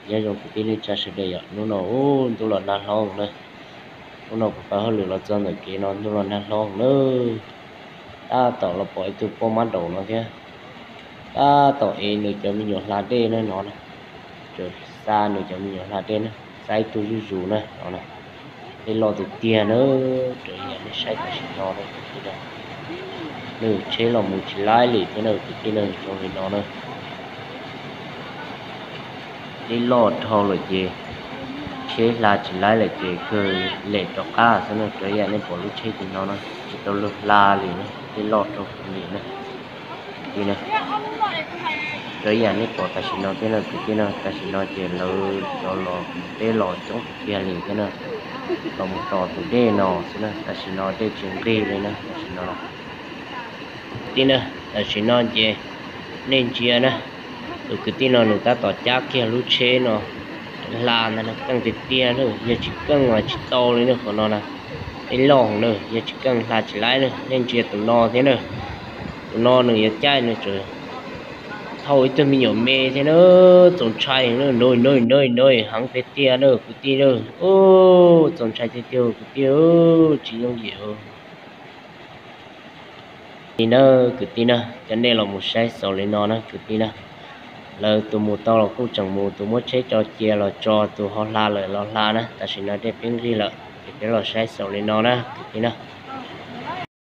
Nyob zoo kwv tij neej tsa sawv daws yom, hnub no ub ntuj los nag hlob na. Hnub no kuv pab hauj lwm los txog ntawm kev no ntuj los nag hlob na. Tab tom los pom ib tug poj mab daum no thiab. Tab tom ev nws cov me nyuam hla dej na no na. Tseem xa nws cov me nyuam hla dej na, xa ib tug zuj zus na no na. Dej loj tiag tiag na, raws yam nej saib tam sim no na kwv tij na. Nws tsheb los mus tsis laib li thiab na kwv tij na, zoo li no na. Dej loj dhau lawm ces tsheb hla tsis laib lawm ces kawg lem rov qab xwb na, raws yam nej pom lub tsheb tim no na, tsis tau luag hla li na, dej loj dhau li na. Kwv tij na, raws yam nej pom tam sim no thiab na kwv tij na, tam sim no ces lawv cov los mus teb los coob tiag tiag li thiab na. Los mus tos tus dej no xwb na, tam sim no dej tsis nqig li na tam sim no. Kwv tij na, tam sim no ces nej ntsia na, tus kwv tij no nws tab tom cab kiag lub tsheb no hla ntag na, keej tiag tiag na, yog tsis keej mas tsis tau li na qhov no na. Dej loj heev na, yog tsis keej hla tsis laib na, nej ntsia tus no thiab na. Tus no nws yuav caij nws tseem thauj ib tug me nyuam me thiab na, txaus ntshai na, no no no no heev tiag tiag na kwv tij na. Txaus ntshai tiag tiag kwv tij, tsis yooj yim. Li na kwv tij na, cov nej los mus saib xaus li no na kwv tij na. Lawv tus mus tau los kuj tseem mus, tus muab tsheb tso cia los tso, tus ho hla lawm los hla na, tam sim no dej pib nqig lawm ces peb los saib xaus li no na kwv tij na.